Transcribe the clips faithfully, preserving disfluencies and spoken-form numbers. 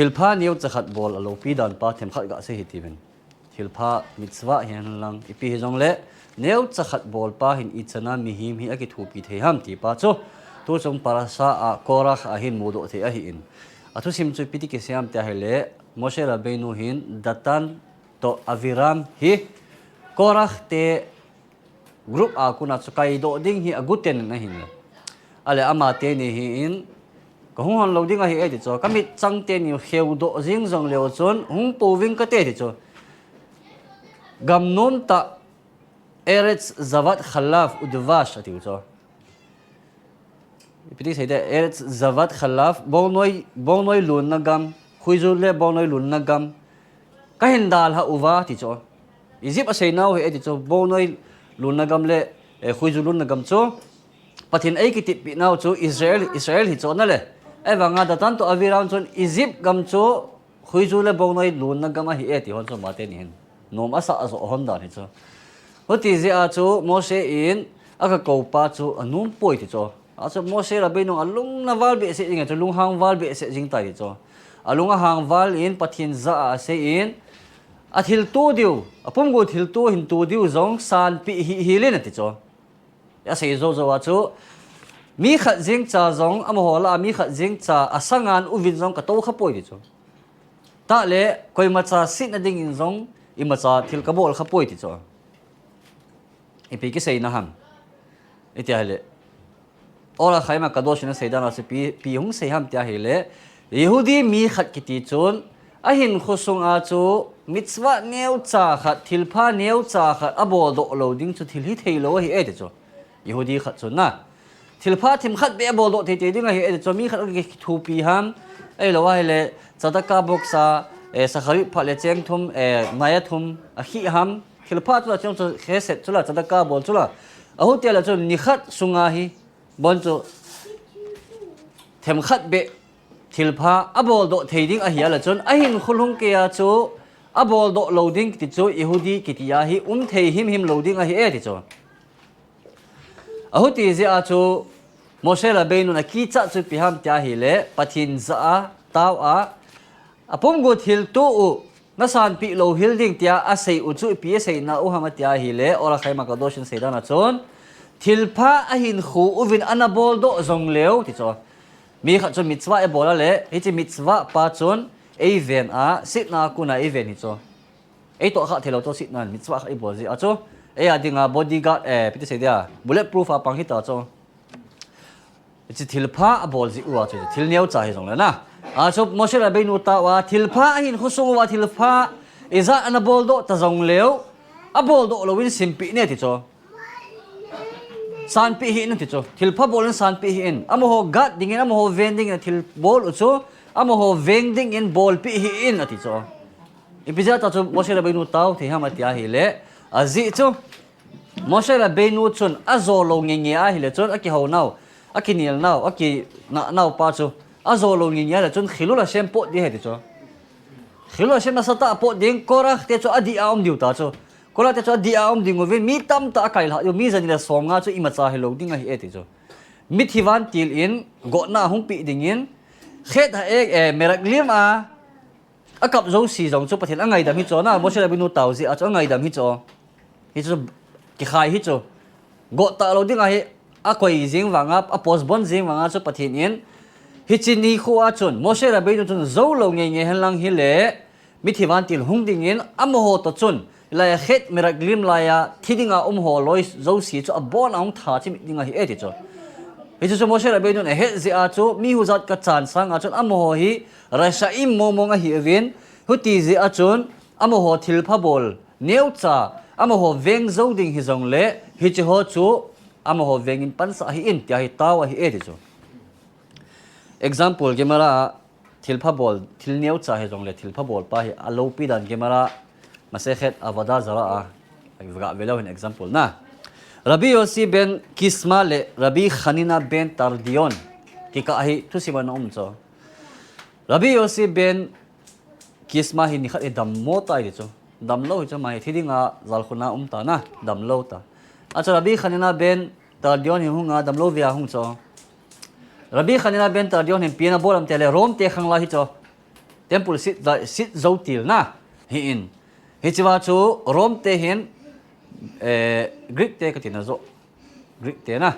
Thilpha neocha khat bol a lopi dan pa themkhat gasei hitin. Thilpha mitzvah hihen lang ipi hijongle, neocha khat bol pa hin ichan a mihem hi akithopi thei ham ti pa chu, tuchung parasha a Korach a hin mudoh thei ahin. Athusim chu ipi ti kisei ham tia ahile, Moshe Rabbeinu hin Datan toh Aviram hi Korach te group a kon a chu kaidoh ding hi aguten in ahin. Ale amateni hin, kahung hon lou ding ahi e ti chu, kamit chang teni kheudoh jing jongleu chun hung pouving kate ti chu. Gam nom tah, Eretz Zavat Chalav Udvash atiu chu. Ipi ti seite, Eretz Zavat Chalav, bongnoi, bongnoi lonna gam, khuiju le bongnoi lonna gam kahin dalhah uva ti chu. Egypt aseinau hi e ti chu, bongnoi lonna gam le, eh, khuiju lonna gam chu Pathen eikitepeh nau chu Israel, Israel hi chu nale. Ahivanga Datan toh Aviram chun Egypt gam chu khuiju le bongnoi lonna gam ahi e ti hon chu amateni hin nom asah joh hon dan hi chu. Huti jeh a chu Moshe in agakou pa chu anompoi ti chu. Achu Moshe Rabbeinu alung ana val behseh jing e chu, lunghang val behseh jing tai ti chu. Alung ahang val in Pathen jah a asei in, athilto diu, apumgo thilto hin to diu jong sanpeh hih hel in ati chu. Asei jou jou a chu, mi khat jengcha jong, amaho lah a mi khat jengcha asang ngan uvin jong katou khapoi ti chu. Tahle, koimacha setna dingin jong imacha thil kabol khapoi ti chu. Ipi kiseina ham iti ahile, Or HaChaim HaKadosh in asei dan a chu ipi, ipi hung sei ham tia ahile, Yehudi mi khat kiti chun, ahinkho sunga chu mitzvah neocha khat, thilpha neocha khat aboldoh lou ding chu thil hitheilou ahi e ti chu. Yehudi khat chun na, thilpha themkhat beh aboldoh teitei ding ahi e ti chu, mi khat akithopi ham, ahilou ahile tzedakah box a, eh, shacharit phat le cheng thum, eh, nai athum akhih ham, thilpha chula cheng chu chesed chula tzedakah bol chula, ahuti le chun nikhat sunga hi bon chu themkhat beh thilpha aboldoh thei ding ahi a le chun, ahinkho lhung keiya chu aboldoh lou ding kiti chu Yehudi kiti a hi um thei himhim lou ding ahi e ti chu. Ahuti jeh a chu Moshe Rabbeinun akichat chu ipi ham tia ahile, Pathen jah a, tao a, apumgo thilto u nasanpeh lou hel ding tia asei u chu ipi aseina u ham atia ahile, Or HaChaim HaKadosh in asei dan a chun, thilpha ahinkho uvin ana boldoh jongleu ti chu. Mi khat chun mitzvah eibol a le, hiche mitzvah pa chun eiven a, setna a kon a eiven hi chu. Eitoh khah theilou chu setna in mitzvah khat eibol jeh a chu, eia dinga bodyguard, eh, ipi ti sei dia, bullet proof a pang hita chu. Hiche thilpha abol jeh uva chu, thil neocha hijongle na. Achu Moshe Rabbeinu tao a, thilpha ahinkho sung uva thilpha ijat ana boldoh ta jongleu, aboldoh louvin simpeh in ati chu. Sanpeh hih in ati chu. Thilpha bol in sanpeh hih in. Amaho guard dingin, amaho veng dingin athil bol u chu, amaho veng dingin bolpeh hih in ati chu. Ipi jeh a chu Moshe Rabbeinu tao thei ham atia ahile, ajeh chu Moshe Rabbeinu chun ajo lou ngeingei ahile chun, akihounau, akinelnau, akingahnau pa chu ajo lou ngeingei ahile chun, Chillul Hashem pot ding ahi ti chu. Chillul Hashem nasatah pot ding, Korach te chu adih a um diu ta chu. Korach te chu adih a um ding uvin, mi tamtah akailhah diu, mi jani le somnga chu imacha hilou ding ahi e ti chu. Mithi vantil in gotna ahung peh dingin, Chet ha, eh, eh, Meraglim a akap jouse jong chu Pathen angaidam hi chu na, Moshe Rabbeinu tao jeh a chu angaidam hi chu. Hichu kikhai hi chu. Gottah lou ding ahi, akoi jeng vanga, a postpone jeng vanga chu Pathen in, hiche nikho a chun Moshe Rabbeinu chun jou lou ngeingei henlang hile, mithi vantil hung dingin, amaho toh chun, hilai a Chet Meraglim lai a thi dinga umho loi jouse chu abon a hung tha chimit ding ahi e ti chu. Hichu chu Moshe Rabbeinun ahet jeh a chu, mi hujat kachan sanga chun amaho hi Rashaim mongmong ahiuvin, huti jeh a chun amaho thilpha bol neocha, amaho veng jou ding hijongle, hiche ho chu amaho vengin pansah hih in tia hi tao ahi e ti chu. Example, Gemara a thilpha bol, thil neocha hijongle thilpha bol pa hi aloupi dan Gemara, Masechet Avodah Zarah a, gah veleu hen example na. Rabbi Yossi ben Kisma le Rabbi Hanina ben Tardion kikah hi thusim ana um chu. Rabbi Yossi ben Kisma hi nikhat hi dammo tai ti chu. Damlou hi chu, ama hi thi dinga jalkhun a um ta na, damlou ta. Achu Rabbi Hanina ben Tardion hi hunga damlou vea hung chu. Rabbi Hanina ben Tardion hin ipi ana bol am tile Rome te khang lai hi chu. Temple sit, sit zo til na. Hi in. Hichea chu Rome te hin, eh, Greek te katina jo. Greek te na.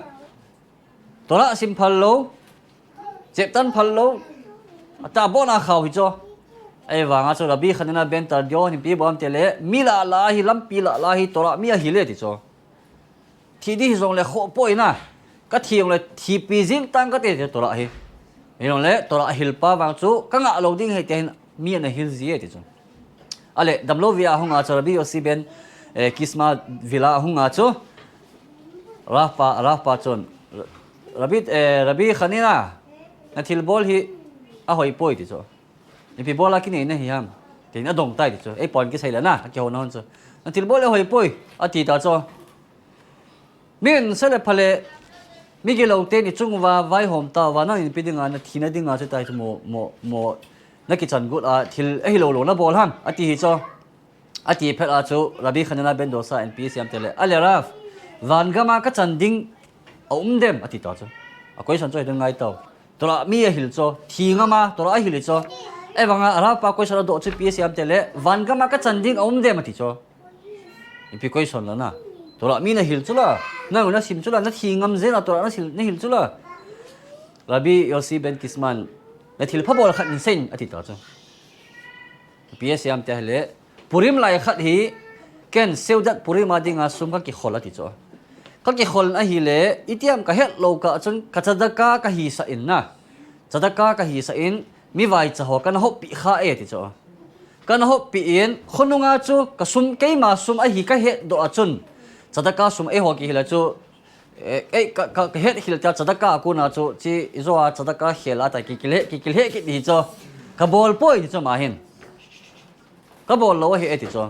Torah sim phal lou, cheptan phal lou, ata bona khau hi cho. Ei vanga chu Rabbi Hanina ben Tardion hin ipi bol ham tile, mi la la hi, lampi la la hi, Torah mi ahi le ti cho. Thi di hi jong le kho poi na, ka thi jong le thipi jing tang kate ti Torah hi. Hi jong le Torah hil pa vang chu, ka ngah lou ding hi ti hin mi ana hil ji e ti cho. Ale, damlou via hunga chu Rabbi Yossi ben, eh, Kisma vila hunga chu. Rav pa, Rav pa chun, Rabbi, eh, Rabbi Hanina, na thilbol hi ahoi poi ti chu. Ipi bola kinei na hi ham. Tin adong tai ti chu. Ei pon kisei le na, akiho na hon chu. Na thilbol hi ahoi poi, ati ta chu. Min sele phale, mi gilou te ni chung uva, vaihom ta uva, nang in ipi dinga, na thina dinga chu tai chu mo, mo, mo, na kichan gut a, thil ahi lou lou na bol ham, ati hi cho. Ati phet a chu, Rabbi Hanina ben Dosa in ipi asei ham tile, ale Rav, van gama ka chan ding a um dem, ati ta chu. A question chu hi ding ngai tau. Torah mi ahil cho, thi ngama, Torah ahil cho. Ei vanga, Rav pa question adoh chu ipi asei ham tile, van gama ka chan ding a um dem, ati cho. Ipi question la na. Torah mi na hil chu la. Nang na sim chu la, na thi ngam jeh a Torah na sil, na hil chu la. Rabbi Yossi ben Kisman, na thil pha bol khat in seiyin, ati ta chu. Ipi asei ham tile, Purim lai khat hi, ken Seudat Purim a dinga sum ka kikhol ati chu. Ka kikhol ahile, itiham ka het lou kah chun ka tzedakah ka hisah in na. Tzedakah ka hisah in, mi vaicha ho kana hoppi kha e ti chu. Kana hoppi in, khonunga chu ka sum, keima sum ahi ka hetdoh a chun. Tzedakah sum eiho kihil a chu, eh, eh, ka, ka, ka het hil ta tzedakah a kona chu, chi ijo a tzedakah khel a ta kikile, kikile kit hi chu. Ka bol poi ti chu ama hin. Ka bol lou ahi e ti chu.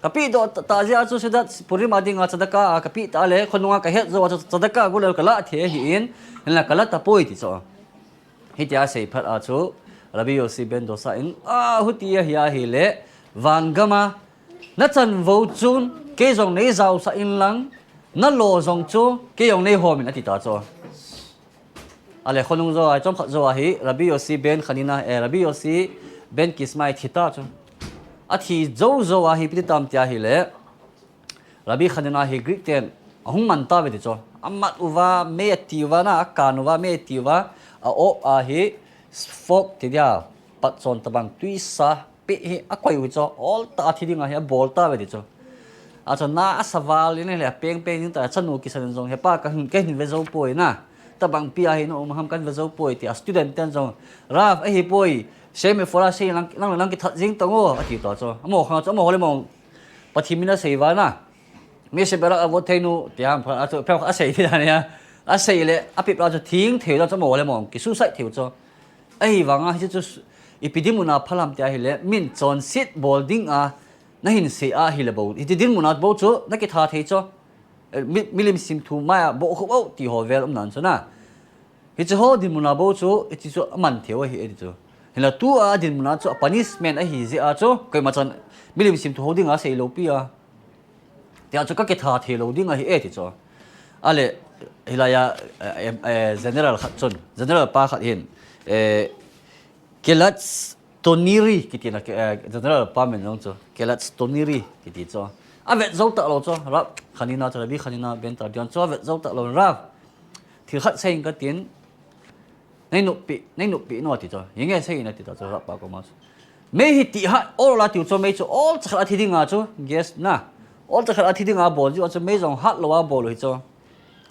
Ka pehdoh ta, ta jeh a chu Seudat Purim a dinga tzedakah a ka peh ta le, khonunga ka het jou a chu tzedakah a kona ka lah thei ahi in, hinla ka lah ta poi ti chu. Hitia asei phat a chu, Rabbi Yossi ben Dosa in, a, huti ahi ahile, van gama, na chanvo chun, kei jong nei jaosah in lang, na lo jong chu, kei jong nei hom in ati ta chu. Ale khonung jo a, chomkhat jo a hi, Rabbi Yossi ben Hanina, eh, Rabbi Yossi ben Kisma hi thi ta chu. Athi jou jou a hi ipi ti tam ti ahile, Rabbi Hanina hi Greek ten ahung man tauve ti chu. Amat uva, mei ati uva na, akan uva, mei ati uva, a-op a hi, sphog ti dia, patchon tabang tuisa, peh hi akoi u hi chu, ol tah a thi dinga hi abol tauve ti chu. Achu na asa val in le apeng peng in ta, achanu kisan in jong, hepa, kahin, kahin ve jou poi na. Tabang pi a hi na um ham, kahin ve jou poi ti a, student ten jong, Rav, ahi poi, Shem Mefora sei lang, lang, lang kithat jing tang o, ati ta chu. Amaho khang chu, amaho le mong, Pathen min asei uva na. Mei se bela avo thei nu, ti ham, pha, achu, pha, asei ti dan ya. Asei le, apeh la chu thing thei la chu, amaho le mong, ki suicide thei chu. Ahivanga hiche chu ipi dinmun a pha ham ti ahile, min chonset bol dinga nahin sei ahile bou. Hiti dinmun a bou chu nakitha thei chu. Eh, mi, milim simthu maiya bohkhup u ti ho vel um nan chu na. Hiche ho dinmun a bou chu, hiche chu aman thei u ahi e ti chu. Hinla tua dinmun a chu a punishment ahi jeh a chu, koima chan milim simthu ho dinga sei lou pi a. Tia chu ka kitha thei lou ding ahi e ti chu. Ale, hilaiya, eh, eh, eh, general khat chun, general pa khat hin, eh, Kelatz Toniri kiti na, eh, general pa min jong chu, Kelatz Toniri kiti chu. Avet jou talou chu, Rav Hanina chu, Rabbi Hanina ben Tardion chu, avet jou talou, Rav. Thil khat seiyin katin, Nei noppi, nei noppi no ati chu. Hinge seiyin ati ta chu Rav pa koma chu. Mei hi ti hat ol a tiu chu mei chu olcha khat a thi dinga chu. Guess na. Olcha khat a thi dinga bol chu, chu mei jong hat lou a bol u hi chu.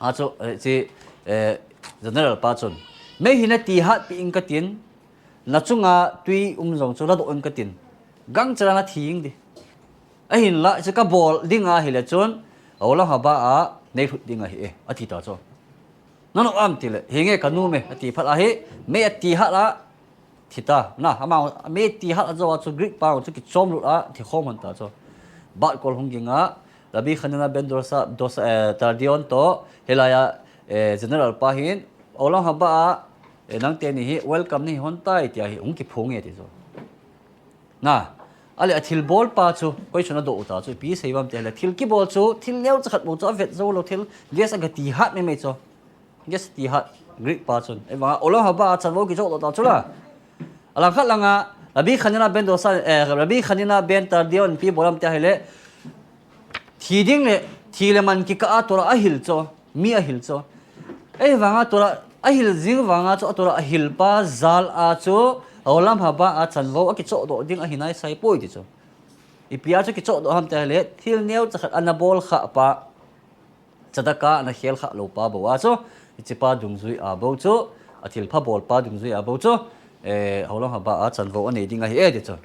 Achu, eh, chi, eh, general pa chun. Mei hi nati hatpi ing katin. Na chunga tui um jong chu ladoh ing katin. Gangchela nathi ing di. Ahinla, chu kabol dinga ahile chun, Olam Haba a nei lhut ding ahi e, ati ta chu. Nanu am tile, hinge kanu me, ati phat ahi, mei ati hat a, thi ta. Na, ama, mei ati hat a jou a chu Greek pa chu kichom lut a, thi khom hon ta chu. Bat kol hung ging a, Rabbi Hanina ben Dosa, Dosa, eh, Tardion to, hilaiya, eh, general pa hin, Olam Haba a, eh, nangteni hi, welcome nahi hon tai, tia hi, hung kiphong e ti chu. Na, ale a thilbol pa chu, koi chun adoh u ta chu, ipi sei uvam tile, thil kibol chu, thil neocha khat bou chu, avet jou lou thil, guess a kati hat mei mei chu. Guess ti hat, Greek pa chun. Ahivanga, Olam Haba a chanvo kijoh doh ta chu la. Alangkhat langa, Rabbi Hanina ben Dosa, eh, Rabbi Hanina ben Tardion pi bolam te ahile. Thi ding le, thi le man kikah a Torah ahil cho, mi ahil cho. Ei vanga Torah ahil jing vanga chu, a Torah ahil pa jal a chu, olam haba a chanvo a kichoh doh ding ahi nai sai poi ti chu. Ipi a chu kichoh doh ham te ahile, thil neocha khat ana bol kha pa. Tzedakah ana khel kha lou pa bou a chu, hiche pa dungjui a bou chu, a thilpha bol pa dungjui a bou chu, eh, olam haba a chanvo anei ding ahi e ti chu.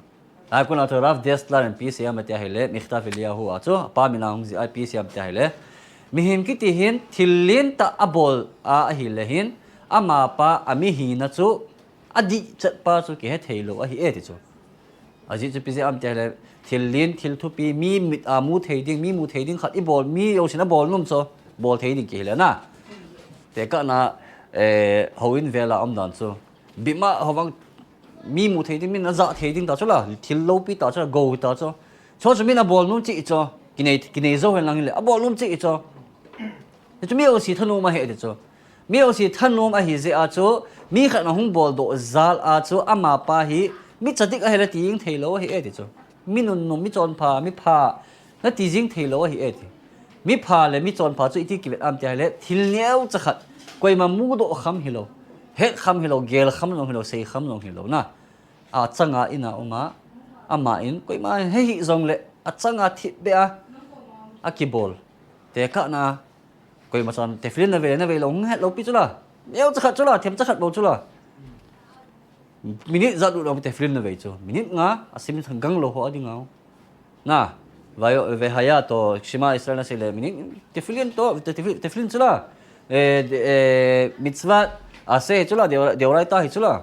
Akuna chu Rav Dessler in pi siam ati ahile, Michtav Eliyahu a chu, pa min a hung jih a pi siam ati ahile. Mihem kiti hin thil lentah a bol a ahile hin, ama pa a mi hina chu, adih chet pa chu kihe thei lou ahi e ti chu. Ajeh chu ipi jeh ham ti ahile, thil len, thil thupi, mi mit a mu thei ding, mi mu thei ding khat i bol, mi jousen a bol nom chu, bol thei ding kihi le na. Tekahna, eh, houin vel a um dan chu. Bima hovang mi mu thei ding, min a jah thei ding ta chu la, thil loupi ta chu la, gou ta chu. Chu chu min a bol nom cheh chu, kinei, kinei jou hen lang hile, a bol nom cheh chu. Hichu mi jouse thanom ahi ti chu. Mi jouse thanom ahi jeh a chu, mi khat na hung bol doh jal a chu, ama pa hi, mi tzadik ahile ti jing thei lou ahi e ti chu. Mi nunnom, mi chonpha, mi pha, na ti jing thei lou ahi e ti. Mi pha le mi chonpha chu iti kivet ham ti ahile, thil neocha khat, koima mudoh kham hilou, het kham hilou, gel kham jong hilou, sei kham jong hilou na. A changa in a um a, ama in, koima he hih jong le, a changa thipbeh a, a kibol. Tekahna, koima chun tefillin na vei, na vei lou, hung het lou pi chu la. Neocha khat chu la, themcha khat bou chu la. Minute jat u lou tefillin na vei chu. Minute nga, a sim thang gang lou ho a ding a. Na, vayo, vehaya to, Shema Israel na sei le, minute, tefillin to, tefillin, tefillin chu la. Eh, de-, eh, mitzvah, aseh chu la, deora-, deoraita hi chu la.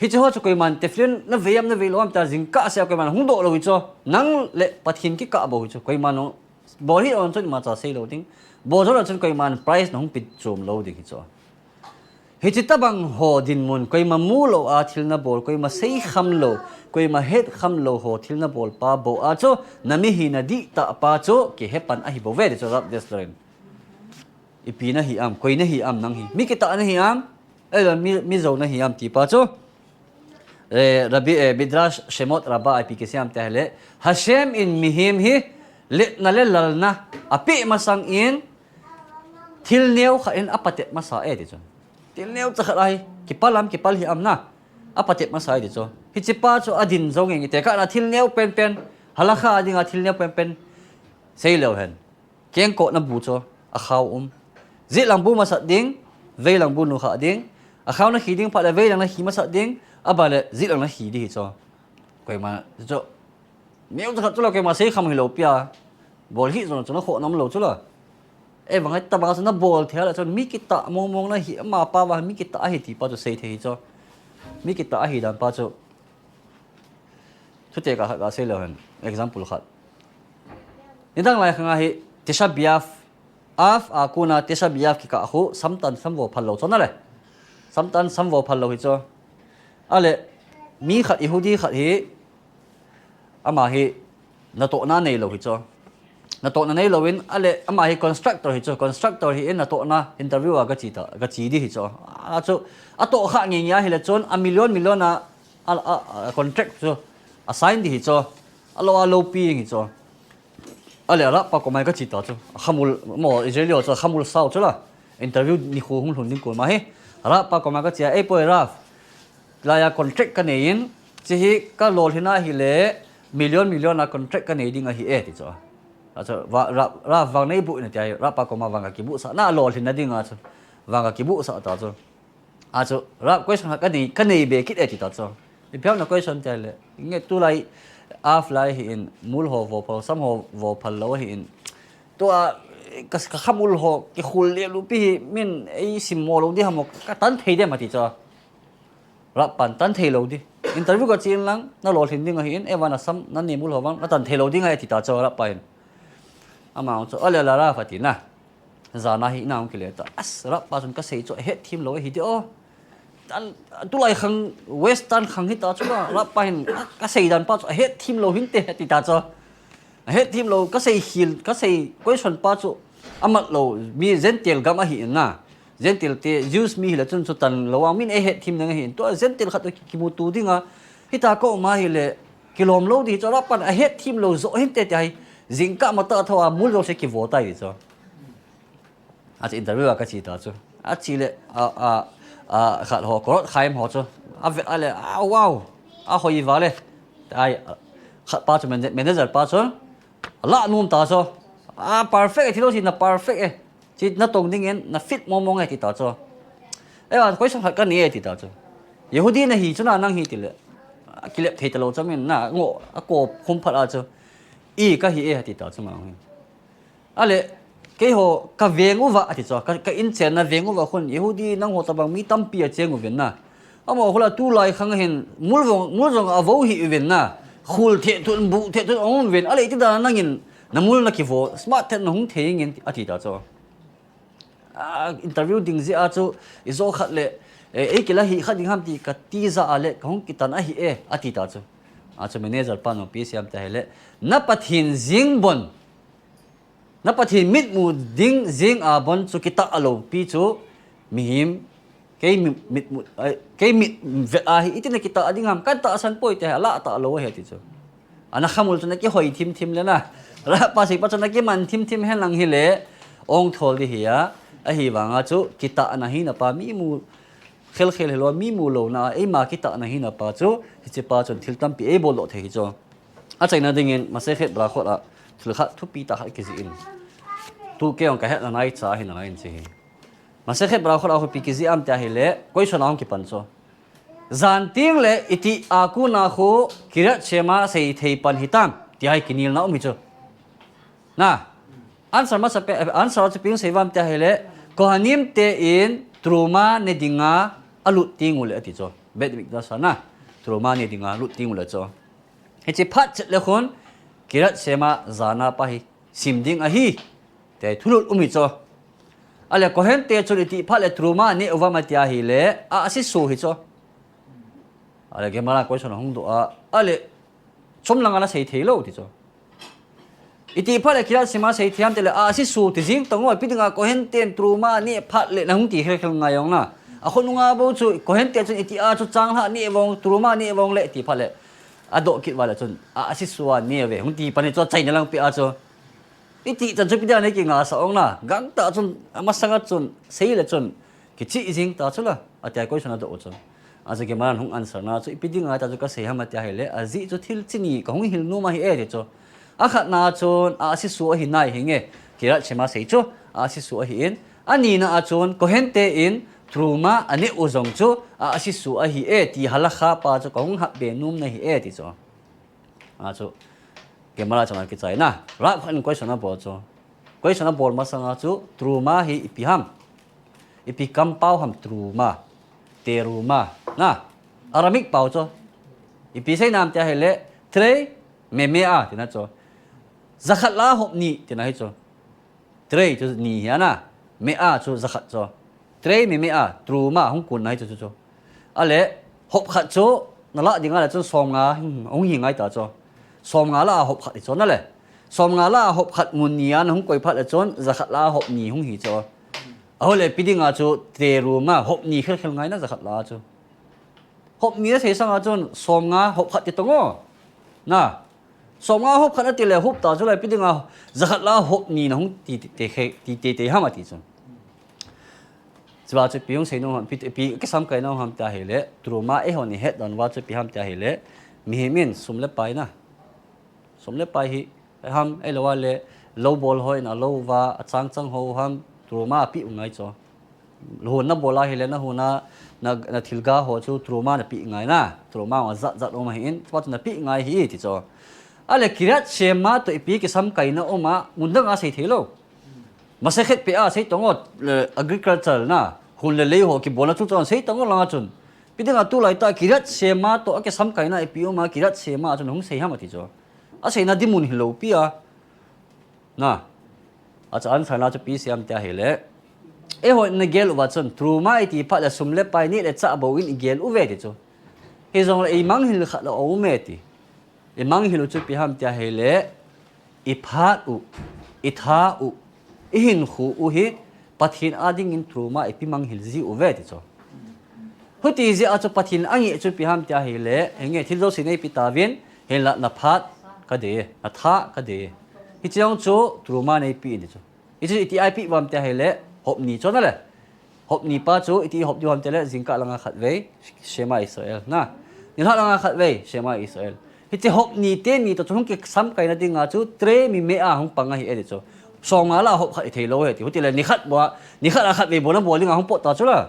Hiche ho chu koiman tefillin na vei am na vei lou am ta jingkah seh a koiman hung doh lou hi chu. Nang le Pathen kikah bou hi chu. Koiman hung bol hih lou chun imacha sei lou ding. Bol jou lou chun koiman price na hung pe chom lou ding hi chu. Hiche tobang ho dinmun koima mu lou a thil na bol, koima sei kham lou, koima het kham lou ho thil na bol pa bou a chu na mihina dihtah pa chu kihe pan ahi bou ve ti chu Rav Dessler in. Ipi na hi am, koi na hi am nang hi. Mi kitah na hi am, eh, mi, mi jou na hi am ti pa chu. Eh, Rabbi, eh, Midrash Shemot Rabbah a ipi kisei am ti ahile, Hashem in mihem hi letna le lalna a pe masang in thil neo khat in a patep masa e ti chu. Thil neocha khat ahi, kipal am, kipal hi am na, a patep masa e ti chu. Hiche pa chu a din jou nge nge tekahna thil neo penpen, halakha a dinga thil neo penpen, sei leu hen. Kengkohna bu chu, a khao um. Jetlang bu masat ding, veilang bu nukhah ding. A khao na khi ding phat le veilang na khi masat ding, a ban le jetlang na khi ding hi chu. Koima, chu, neocha khat chu la koima sei kham hilou pi a. Bol hih jong chu na khoh nom lou chu la. Eh, vang a tobang chu na bol thei le chun mi kitah mong mong na hi, ama pa va mi kitah ahi ti pa chu sei thei hi chu. Mi kitah ahi dan pa chu. Chuteka khat kasei leu hen, example khat. Nidang lai khang a hi Tisha B'Av, Av a kona Tisha B'Av kikah khu, samtan samvo phal lou chu na le. Samtan samvo phal lou hi chu. Ale, mi khat Yehudi khat hi, ama hi natohna neilou hi chu. Natohna neilouvin, ale, ama hi constructor hi chu, constructor hi in natohna interview a gache ta, gache di hi chu. A chu, atoh kha nge nge ahile chun, a million million a, a, a, a contract chu, a sign di hi chu. Alou, alou pi hi chu. Ale, Rav pa koma gache ta chu. Khamul, mo, Israeli ho chu, khamul sao chu la. Interview nikho hung lhun ding koma hi. Rav pa koma gache a, ei poi Rav. Laiya contract kanei in, chehi kalolhin ahile, million, million a contract kanei ding ahi e, ti chu. Achu, va, Rav, Rav vang neiboh in ati a, Rav pa koma vang kakibohsah, nalolhin na ding a chu, vang kakibohsah ta chu. Achu, Rav question khat kanei, kanei be kit e ti ta chu. Ipi ham na question ti le, nge tulai, Av lai hi in, mul ho vo phal, sam ho vo phal lou hi in. Tua, ka, ka khamul ho, kikhul le lupi hi, min, ei sim mo lou di ham mo, katan thei dem ati chu. Rav pan tan thei lou di. Interview kache in lang, nalolhin ding ahi in, evan asam, nanei mul ho vang, natan thei lou ding ahi ati ta chu Rav pa in. Ama chu, ale la Rav ati na. Jana hi na hung kile ta. As, Rav pa chun kasei chu, ahet thim lou ahi di o. Tan, tulai khang, Western khang hi ta chu la, Rav pa hin, kasei dan pa chu, ahet thim lou hinte, ati ta chu. Ahet thim lou, kasei khel, kasei question pa chu, amat lou, mi Gentile gam ahi in na. Gentile te, Jews mi hile chun chu tan lou a, min eihet thim nang ahin. Tua Gentile khat toh ki, kimuto ding a, hita ka um a hile, kilom lou di chu, Rabpan ahet thim lou jo hinte tia hi, jingkah matah thou a, mul jouse kivo tai di chu. Achu interview a kache ta chu. Ache le, a, a, a, khat ho, Korot Chaim ho chu. Avet a le, a, wow. Ahoi val e. Ai, a, khat pa chu, mana-, manager pa chu. Alah nom ta chu. A, perfect e, thi lou si na perfect e. Chi natong ding in, na fit mong mong e, ati ta chu. E, a, question khat kanei e, ati ta chu. Yehudi nahi chu na nang hi ti le. A, kilep thei ta lou chu min na, ngo, akop khum phat a chu. I kahi e, ati ta chu ma hi. Ale, keiho, ka veng uva, ati chu, ka, ka inchen na veng uva khun, Yehudi nangho tabang mi tampi acheng uvin na. Amaho khu la tulai khang hin, mul vong, mul jong avo hih uvin na. Khul thethun, bu thethun, aum uvin. Ale, iti dan a nangin, na mul na kivo, smart thei na hung thei ngin, ati ta chu. A, interview ding jeh a chu, ijo khat le, e, ei kila hi khat ding ham ti ka ti jeh a le, ka hung kitan ahi e, ati ta chu. Achu manager pan jong ipi asei em tia hile, na Pathen jing bon, na Pathen mitmu ding jing a bon chu kitah lou pi chu, mihem, kei mi-, mitmu, ai, kei mit vet a hi, iti na kitah ding ham, kan tahsan poi tia hi, alah tah lou ahi ati chu. Ana khamul chu na kihoi thim thim le na. Rabpa sei pa chu na kiman thim thim hen lang hile, ong thol di hi a, ahivang a chu, kitahna hina pa mi mu, khel khel hilou, mi mu louna, eima kitahna hina pa chu, hiche pa chun thil tampi ei bol doh thei hi chu. Achaina ding in, Masechet Berachot a, thil khat thupi tah khat kijih in. Tu kei jong ka hetna nai cha hi nalai in chi hi. Masechet Berachot a khu ipi kijih em tia hile, question a hung kipan chu. Jan teng le itih a kon a khu Kiryat Shema sei thei pan hitam, tia hi kinelna um hi chu. Na, answer masa pen, answer chu ipi hung sei uvem tia hile, Kohanim te in Truma ne ding a alut teng u le ati chu. Beit Hamikdash a na, Truma ne ding a alut teng u le chu. Hiche phat chet le khun, Kiryat Shema jana pa hi sim ding ahi, tia hi thulut um hi chu. Ale Kohen te chun itih phat le Truma ne uvem tia hile, a, ahsi so hi chu. Ale Gemara question ahung doh a, ale, chom lang a na sei thei lou ti chu. Itih phat le Kiryat Shema sei thei ham ti le, a, ahsi so ti jing tong o, ipi ding a Kohen ten Truma ne phat le na hung ti khel khel ngai jong na. A khonung a bou chu, Kohen te chun itih a chu changlhah ne vong, Truma ne vong le itih phat le. Adoh kit uva le chun, a, ahsi so a ne uve, hung ti pan hi chu achaina lang pi a chu. Itih chan chu ipi dia nei kinga sa ong na, gangtah chun, amasang a chun, sei le chun, kichih jing ta chu la, atia question adoh u chun. Achu Gemara in hung answer na chu, ipi ding a ta chu kasei ham atia hile, ajeh chu thil chi ni kahung hil nom ahi e ti chu. Akhatna a chun, a, ahsi so ahi nai hi nge, Kiryat Shema sei chu, a, ahsi so ahi in. Anina a chun, Kohen te in, Truma ane u jong chu, a, ahsi so ahi e, ti halakha pa chu kahung hap be nom na hi e ti chu. Achu, Gemara chang a kichai na. Rav khat in question abol chu. Question abol masang a chu, Truma hi ipi ham. Ipi kampao ham Truma. Teruma. Na. Aramaic pao chu. Ipi sei nam tia hile, trei, me, me a, tina chu. Jakhat la hop ni, tina hi chu. Trei chu ni hi a na, me a chu jakhat chu. Trei me me a, Truma hung kon na hi chu chu chu. Ale, hop khat chu, na lah ding a le chun som nga, hmm, hung hi ngai ta chu. Som nga la a hop khat hi chu na le. Som nga la a hop khat mun ni a na hung koi phat le chun, jakhat la a hop ni hung hi chu. Ahile ipi ding a chu, Teruma, hop ni khel khel ngai na jakhat la a chu. Hop ni na sei sang a chun, som nga hop khat ti tong o. Na, som nga hop khat ati le hop ta chu le ipi ding a jakhat la hop ni na hung ti, ti, ti, ti, ti, ti ham ati chu. Chua chu ipi hung sei nom ham, ipi, ipi kisam kai nom ham tia hile, Truma eihon ihet dan uva chu ipi ham tia hile, mihem in sum le pai na. Sum le pai hi, ham, ahilou le, lou bol ho in alou uva, achang chang ho ham, Truma apeh u ngai chu. Hon na bol a hile na hon a, na, na thil ga ho chu Truma na peh ngai na. Truma jong ajat jat um ahi in, chua chu na peh ngai hi ti chu. Ale Kiryat Shema toh ipi kisam kaina um a, mun dang a sei thei lou. Masechet Peah a sei tong o, le, agriculture na, hon le lei ho kibolna chu chun sei tong o lang a chun. Ipi ding a tulai tah Kiryat Shema toh akisam kaina ipi um a, Kiryat Shema a chun hung sei ham ati chu. Aseina dinmun hilou pi a. Na. Achu answer na chu ipi sei em tia hile. Eihon na gel uva chun, Truma iti phat le sum le pai neh le chah bou in igel uve ti chu. Hijongle imang hil khat la aum e ti. Imang hil u chu ipi ham tia hile, iphat u, itha u, ihinkho u hi, Pathen a dingin Truma ipi mang hil ji uve ti chu. Huti jeh a chu Pathen angeh chu ipi ham tia ahile, hinge thil jouse neipe tauvin, hinla naphat kadei, natha kadei. Hiche jong chu Truma neipe in ti chu. Hichu iti a ipe uvam tia ahile, hop ni chu nale. Hop ni pa chu iti hop diu ham tia le, jingkah langa khatvei, Shema Israel. Na, nilhah langa khatvei, Shema Israel. Hiche hop ni teni toh chu hung kisamkaina dinga chu, tre mi me a hung pang ahi e ti chu. Song nga la hop khat ithei lou ahi ti. Hutile nikhat bou a, nikhat a khatvei bou na bol dinga hung pot ta chu la.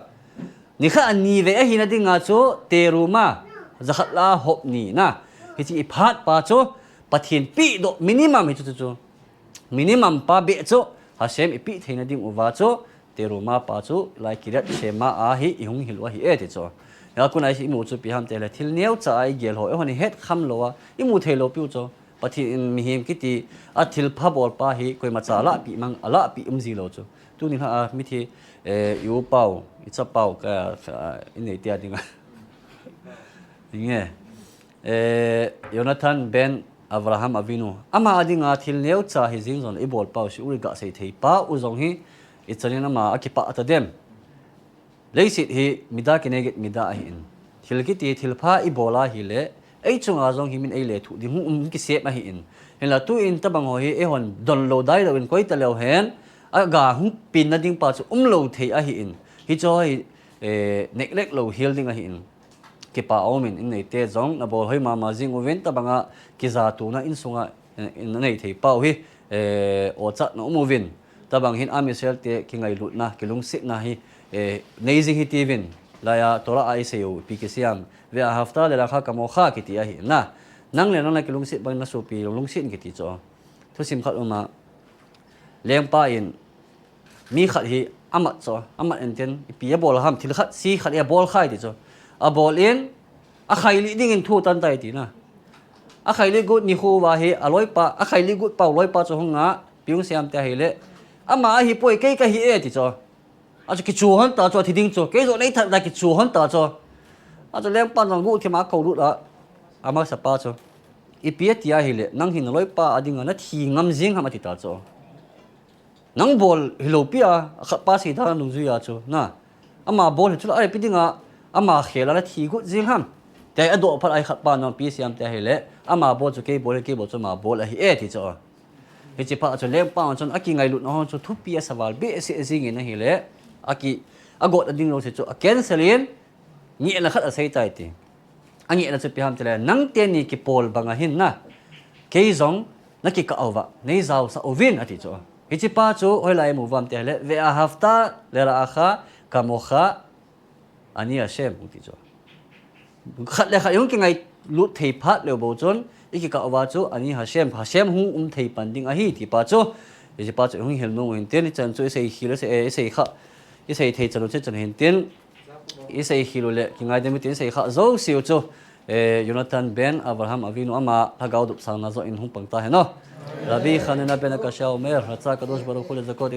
Nikhat a nivei ahina dinga chu, teruma, jakhat la hop ni na. Hiche iphat pa chu, Pathen pehdoh minimum hi chu chu chu. Minimum pa beh chu, Hashem ipeh theina ding uva chu, teruma pa chu, lai kiryat Shema a hi ihung hil u ahi e ti chu. Hia kona imu chu ipi ham tia ahile, thil neocha a igel ho, eihon ihet kham lou a, imu thei lou piu chu. Pathen in mihem kiti, athilpha bol pa hi, koimacha alahpeh mang, alahpeh um ji lou chu. Tuni lha a, mithi, eh, i-u pau, icha pau, ka, ka, inei tia dinga. Inge. Eh, Jonathan ben Avraham Avinu. Ama a dinga thil neocha hi jing jongle ibol pau si u, iga sei thei pau jong hi, ichanin ama akipah tadem. Leiset hi mida keneged mida ahin. Thil kiti thilpha ibol ahile, ei chunga jong hi min eilethuh ding hung um kisem ahin. Hinla tuin tabang ho hi eihon donlou dailouvin koi taleu hen, aga hung penna ding pa chu umlou thei ahin. Hichu hi, eh, neglect lou hel ding ahin. Kipa aumin, inneite jong, nabol hoi mama jing uvin, tabanga kijatuna insunga, eh, nanei thei pau hi, eh, ochatna um uvin. Tabang hin Am Israel te kingailutna, kilungsetna hi, eh, nei jing hitiuvin. Laiya Torah a isei u, ipi kisei ham, Ve'ahavta lere'acha kamocha kiti ahi. Na, nang le nang nakilungset bangin nasopi jong lungset in kiti chu. Thusim khat uma, lengpa in, mi khat hi amat chu, amat intin, ipi abol ham, thil khat, si khat hi abol khai ti chu. Abol in, akhailih dingin thu tan tai ti na. Akhailih got nikho uva hi, aloipa, akhailih got pau loipa chu hung a, ipi hung sei ham tia ahile, ama ahipoi, kei kahi e ti chu. Achu kichu hon ta chu, athi ding chu, kei joh neithat da kichu hon ta chu. Achu lengpan jong got thim a akoulut a, amasapa chu, ipi ati ahile, nang hin naloipa a dinga nathi ngam jing ham ati ta chu. Nang bol hilou pi a, akhatpa seida nungjui a chu, na. Ama bol hi chu la, ipi dinga, ama khel a nathi got jing ham. Tia adoh phat a hi khatpa nang ipi sei ham tia ahile, ama bol chu kei bol hi, kei bol chu ama bol ahi e ti chu. Hiche phat chun lengpa chun akingailutna ho chu thupi asa val behseh jingin ahile, aki, agot a ding jouse chu a cancel in, ngehna khat asei tai ti. Angehna chu ipi ham tile, nang teni kipol banga hin na, kei jong nakikah uva, neijaosah uvin ati chu. Hiche pa chu hoilai imu uvam tia ahile, Ve'ahavta lere'acha kamocha, ani Hashem, ti chu. Khat le khat ihung kingailut thei phat leu bou chun, ikikah uva chu, ani Hashem, Hashem hung um thei pan ding ahi ti pa chu. Hiche pa chu ihung hil nom u hintin, hichan chu isei khel u, isei, eh, isei kha, isei thei chan u chu chan hintin, isei khel u le, kingaidam u tin, isei kha jouse u chu, eh, Jonathan ben Avraham Avinu ama lhagao dopsangna joh in hung pang ta hen o. Rabbi Hanina ben Akashia omer, Ratza Kadosh Baruch Hu lezakot